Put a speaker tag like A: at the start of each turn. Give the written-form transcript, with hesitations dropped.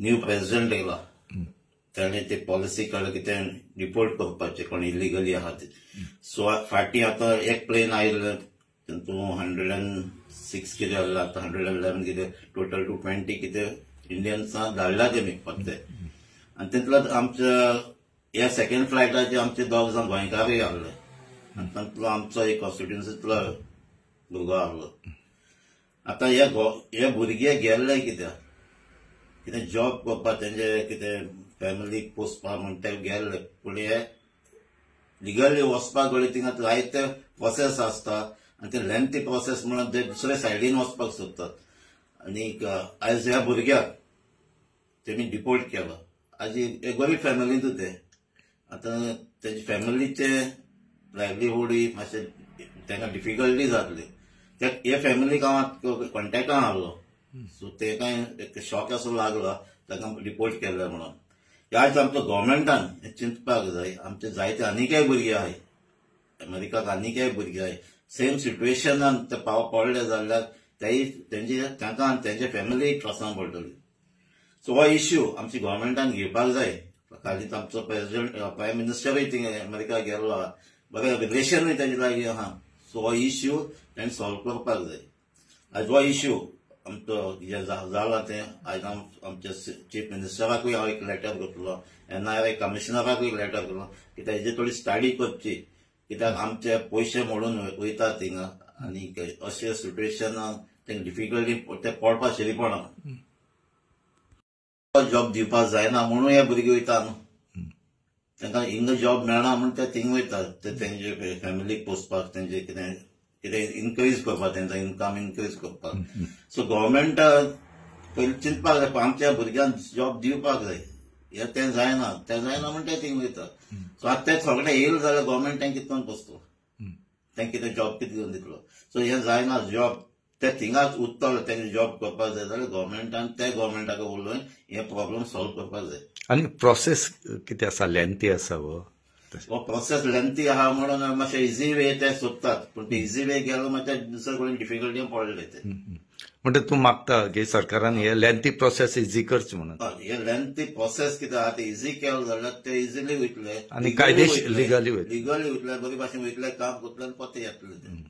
A: New president येयला ताणें ते पॉलिसी काडली की ते रिपोर्ट करपाचे कोण इलिगली आहा ते. सो फाटीं आतां एक प्लेन आयिल्लें तातूंत 106 कितें आहलें, आतां 111 कितें, टोटल 220 कितें इंडियन्सां धाडला तेमी परते. आनी तितलो आमच्या ह्या सेकंड फ्लायटाचे आमचे 2 जाण गोंयकारूय आहले आनी तातूंतलो आमचो एक कॉन्स्टिट्युन्सींतलो भुरगो आहलो. आतां हे भुरगे गेल्ले कित्याक, कितें जॉब करपाक, तेंचे कितें फॅमिलीक पोसपाक म्हूण ते गेल्ले. पूण हे लिगली वचपाक घडये थिंगा जायते प्रोसेस आसता आनी ते लेंथी प्रोसेस म्हणून ते दुसऱ्या सायडीन वचपाक सोदतात. आनीक आयज ह्या भुरग्याक तेमी डिपोर्ट केलो. आज एक गरीब फॅमिलींत ते आतां तेजे फॅमिलीचे लायवलीहूडय मातशें तांकां डिफिकल्टी जातली. ते हे फॅमिलीक हांव कॉन्टेक्टान आहलो, सो ते कांय एक शॉक असो लागलो तांकां रिपोर्ट केल्ले म्हणून. आयज आमच्या गव्हर्मेंटान हें चिंतपाक जाय. आमचे जायते आनीकय भुरगे आहाय अमेरिकाक, आनीकय भुरगे आहाय सेम सिट्युएशनान ते पाव पडले जाल्यार तेय तेंचे तांकां आनी तेंच्या फॅमिलीक त्रासान पडटली. सो हो इश्यू आमची गव्हर्मेंटान घेवपाक जाय. हालींच आमचो प्रेसिडेंट प्रायम मिनिस्टरूय थिंगा अमेरिका गेल्लो आहा, बरें रिलेशनूय तेजे लागीं आहा. सो हो इश्यू ताणें सॉल्व करपाक जाय. आयज हो इश्यू आमचो जें जाला तें आयज आमच्या चीफ मिनिस्टराकूय हांव एक लेटर करतलो, एनआरआय कमिशनराकूय एक लेटर करतलो की तेजे थोडी स्टडी करची, कित्याक आमचे पयशे मोडून वयता थिंगा आनी अशे सिट्युएशनाक तेंकां डिफिकल्टी ते पडपा शिरी पडना. जॉब दिवपाक जायना म्हणून हे भुरगे वयता न्हू, तांकां हिंगा जॉब मेळना म्हूण ते थिंग वयतात, ते तेंचे फॅमिलीक पोसपाक, तेंचे कितें कितें इनक्रीज करपाक, तेंचो इनकम इनक्रीज करपाक. सो गव्हर्मेंट पयलीं चिंतपाक जाय आमच्या भुरग्यांक जॉब दिवपाक जाय. हे तें जायना, तें जायना म्हूण ते थिंग वयतात. सो आतां ते सगळे येयले जाल्यार गव्हर्मेंट तांकां कितें करून पोसतलो, तांकां कितें जॉब कितें घेवन दितलो. सो हें जायना जॉब ते थिंगाच उरतले, तेंकां जॉब करपाक जाय जाल्यार गव्हर्मेंटान ते गव्हर्मेंटाक उलोवन हे प्रॉब्लम सॉल्व करपाक जाय.
B: आनी प्रोसेस कितें आसा, लेंथी आसा हो
A: प्रोसेस लेंथी आहा म्हणून मातशें इजी वे ते सोदतात, पूण ते इजी वे गेलो मातशें दुसरे कडेन डिफिकल्टी पडले ते.
B: म्हणटा तूं मागता की सरकारान हे लेंथी प्रोसेस इजी करची म्हणून.
A: हे लेंथी प्रोसेस कितें आहा ते इजी केलो जाल्यार ते इजिली वयतले
B: आनी कायदेशीर लिगली
A: वयतले, बरे भाशेन वयतले, काम करतले आनी परते येतले ते.